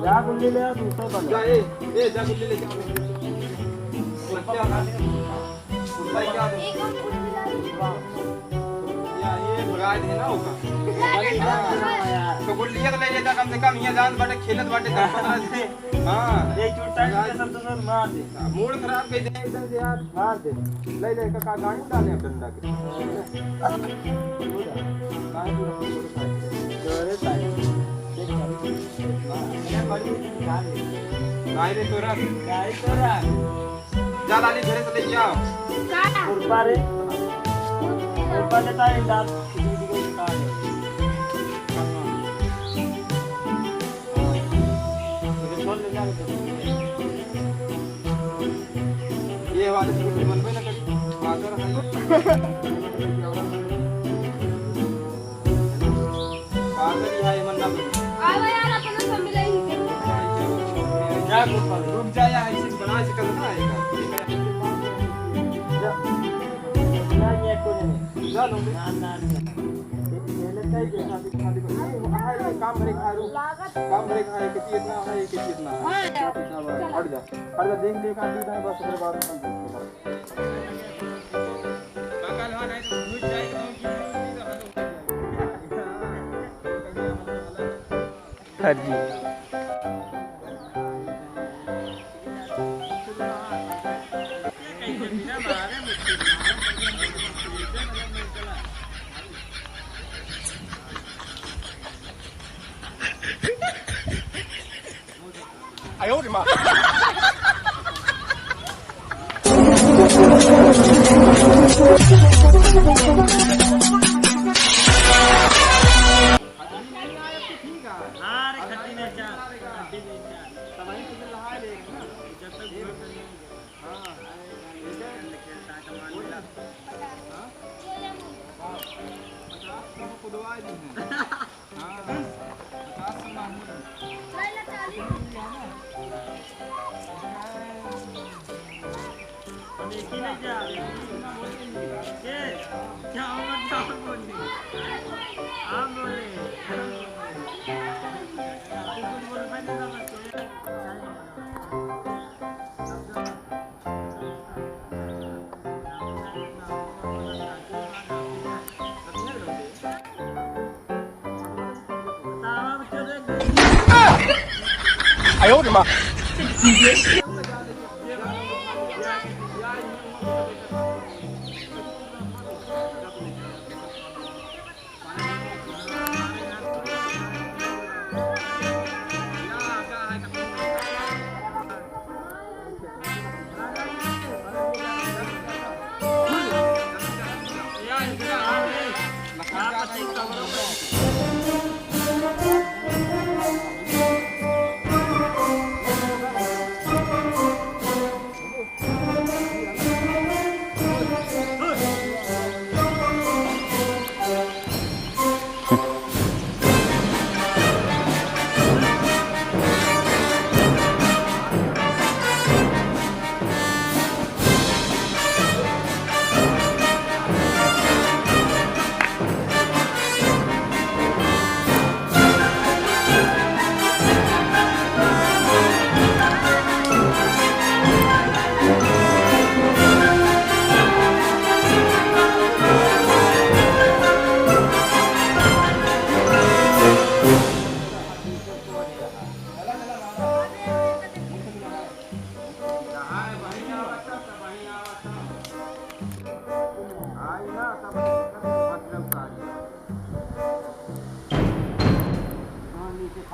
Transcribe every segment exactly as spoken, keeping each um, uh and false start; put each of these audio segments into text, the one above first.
जा गुल्ली ले आ, दूसरा बन जा। ए, ए, जा गुल्ली ले जा। या, ये भगाए दे ना होगा। तो गुल्लिया तो ले लेता कम से कम, हियाँ जान बाटे, खेलत बाटे, दस पन्द्रह दिन। हाँ। ये चोट टाइट के सब तो सर मार दे। मूड खराब कर दे एकदम से यार। मार दे। ले ले, का, का गाड़ी उड़ा ले अब डंडा के। काहे तू रखी छोटे साइड से? जोरे साइड। देख, गाड़ी। ना, ये बड़ी गाड़ी। गाड़ी रे तोरा। गाड़ी तोरा। जा लाली घरे से लेके आओ। का? खुरपा रे। खुरपा लेता है, डाल। ये वाले स्कूटी बनबे ना करी। पागल है। पागल ही है, मन ना बनी। आवा यार, अपन सब मिलाई ही। जा, रुक जा यार, ऐसे बना से करना है। जा। ना, ये कोई नहीं। जा, लो। ना, ना, ना। पहले कई देखा, दिखा, दिखा। ये, हाँ, ये काम भरे खा रू। काम भरे खा, ये कितनी इतना है, ये कितनी इतना है। हाँ, चला। हट जा। हट जा, देख, देख, आदमी इधर बस, इधर बात मत कर। हाँ जी।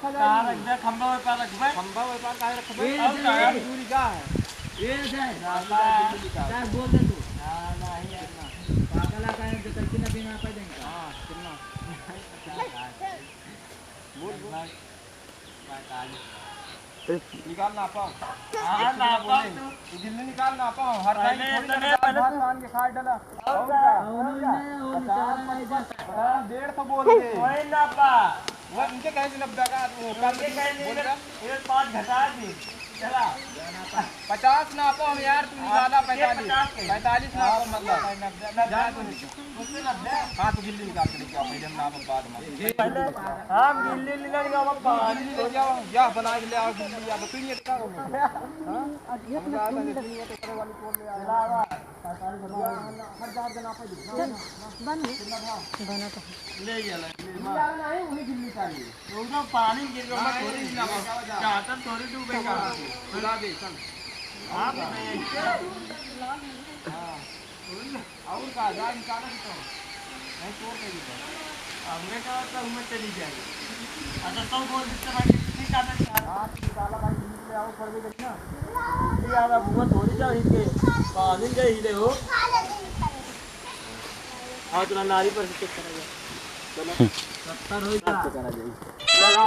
रखा जाए। कहाँ रखबे? खंभा ओहि पार रखबे? खंभा ओहि पार काहे रखबे? ए, और ए, का है? ए। दूरी का है? ए, ए। ना, ना। सर, बोल दे तू। ना, ना, ही है ना। पागल आता है, जो गलती ना भी ना पाए देंगे। हाँ, कितना? बोल, बोल। पैंतालीस। निकाल नापा। हाँ, नापा तू। तू गिल्ली निकाल नापा। हर पहले टाइम थोड़ी इतने ना पहले बात तू मान के खा डाला। और और क्या? क्या? और क्या? उन्होंने वो पचास निकाला नहीं जाता। पचास, डेढ़ सौ बोल दे। वही नापा। वो इनके कहीं से नब्बे का, वो कम इनके कहीं से बोल रहा। ये पाँच घटा दी। चला। पचास नापो हम यार, तू निकाला आप के पैंतालीस। पचास के? पैंतालीस नापो, मतलब। नब्बे, नब्बे, जा तू। उससे नब्बे? हाँ, तू गिल्ली निकाल के लेके आओ, पहले हम नापब बाद में। पहले हम गिल्ली लेके आओ, बाबा। गिल्ली लेके आओ, या बना के ले आओ गिल्ली, या तो तू ये क्या हो? हाँ? हम जा रहे हैं, गिल्ली तो करे वाली कौन ले आया? चला, आवा। हर बार के नापे दे। चल, बन गई। बना तो। ले गया, ले गया। गिल्ली वाला नहीं, वही गिल्ली चाहिए। तो उधर पानी गिर रहा है, हाँ, थोड़ी ये ना, जाओ, जाओ। चाहता थोड़ी डूबेगा। हाँ, बुला दे, चल। आप नहीं। हाँ। और का, जा, निकालो तो। नहीं, तोड़ के निकालो। हमने कहा था, उम्र चली जाएगी। अच्छा, सब बोल देते भाई, कितनी चाहते हैं? हाँ, तो निकाला भाई, बीच में आओ, पड़ भी गई ना। ये यार, अब हुआ थोड़ी जा, इनके पानी गए हिले हो। हाँ, चला, नारी पर से चेक करा जाए। चलो। सत्तर हो गया। चेक करा जाए। चला।